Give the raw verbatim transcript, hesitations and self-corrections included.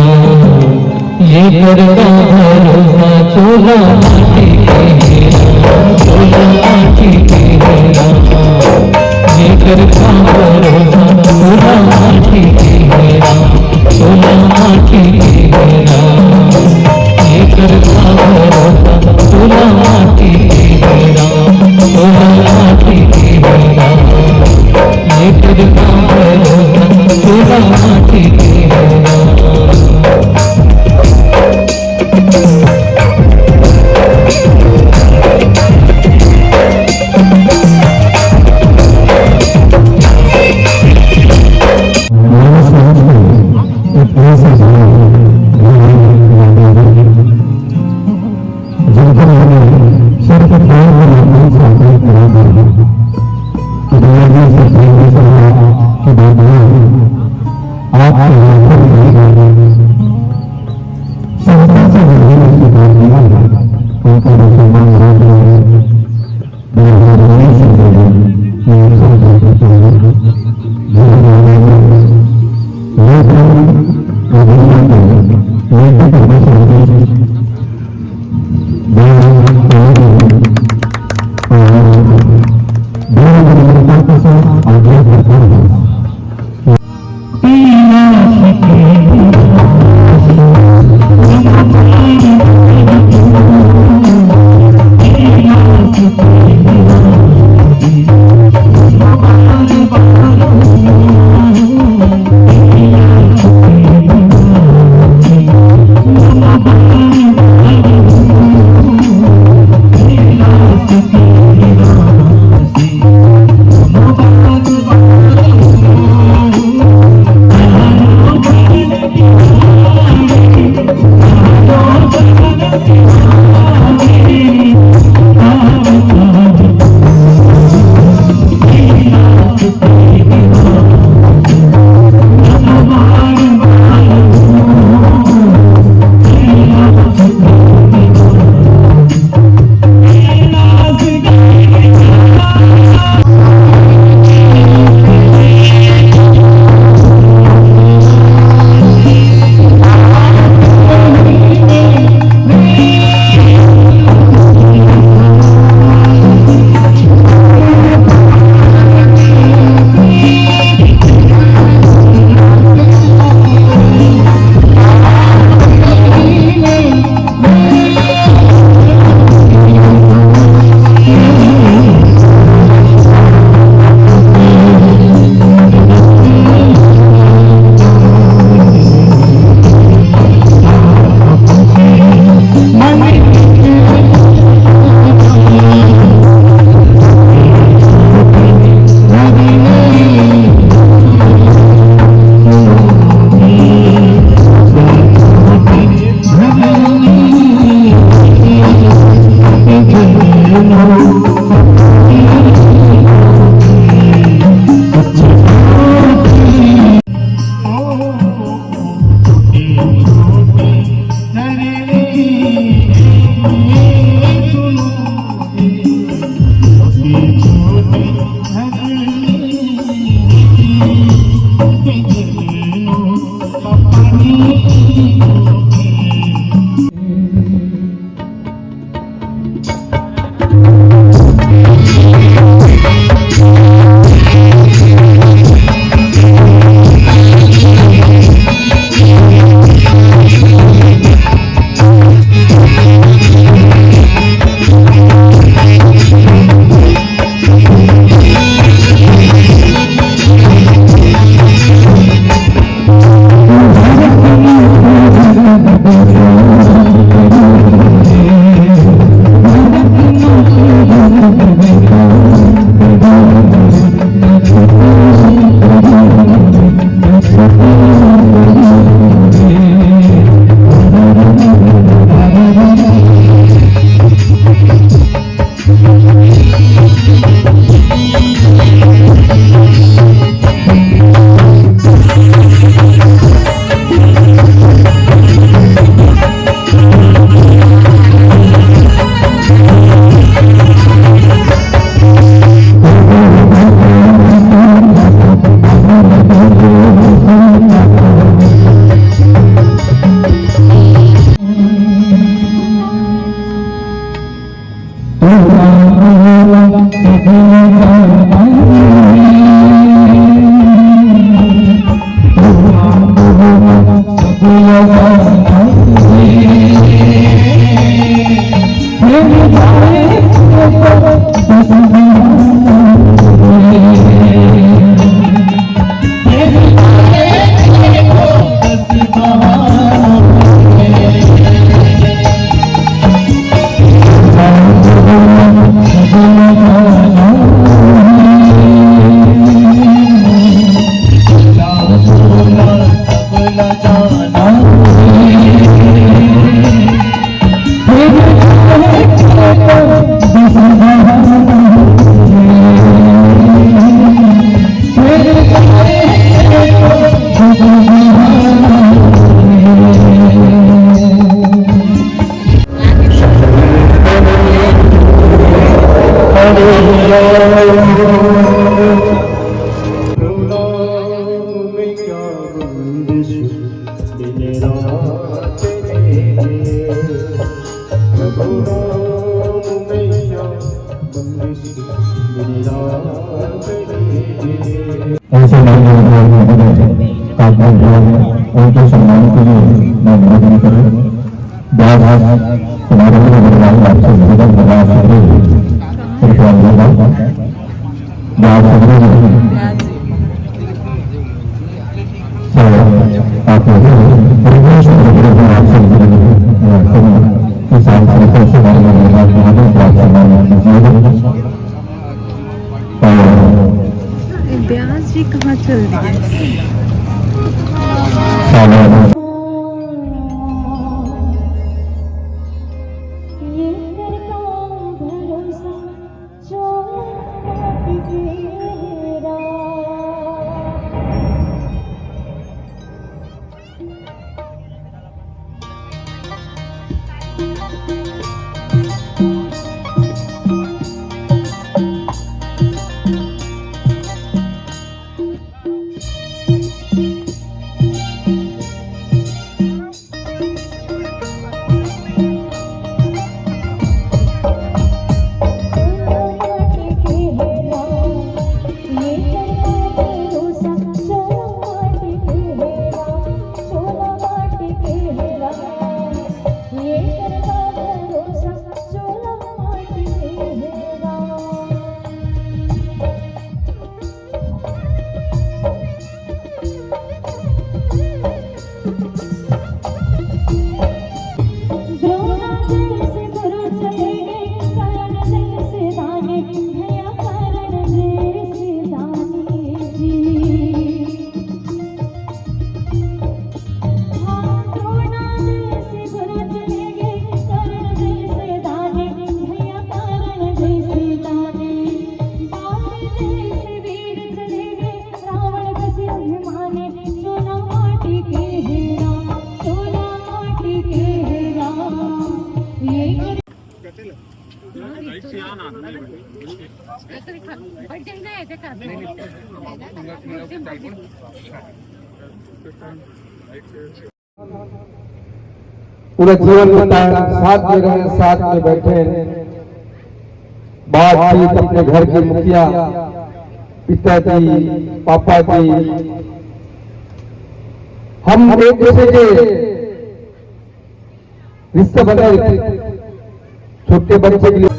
ये कर का भरोसा, चोला माटी के हे राम, चोला माटी के हे राम। ये कर का भरोसा, चोला माटी के हे राम, चोला माटी के हे राम। ये कर का भरोसा, चोला माटी के हे राम, चोला माटी के हे राम। ये कर का भरोसा, चोला माटी के हे राम। हमारे समाज में एक ऐसा भाव है, जिनको हमने सर के पैर में रखने से अपने खड़ा कर दिया। तो भैया जी, इस भाई जी से कहा कि भगवान आपके हाथों में नहीं है। संस्था से जुड़ने में सुधार दिया है। उनका मुसलमान राज में है। ऐसे माननीय अतिथि का उनके सम्मान के लिए मैं निवेदन करूँ। व्यास समारोह में विराजमान आपसे निवेदन करना है, कृपया निवेदन। व्यास जी। सर, आप विराजमान आपसे निवेदन करना है, किसान संगठन से माननीय विराजमान आपसे निवेदन। ये ब्यास जी कहाँ चल दिए? पूरा जीवन बिताए, साथ में रहे, साथ में बैठे, बातचीत अपने घर के मुखिया, पिताजी, पापा जी, हम एक दूसरे के रिश्ते बने रहते। छोटे बच्चे के लिए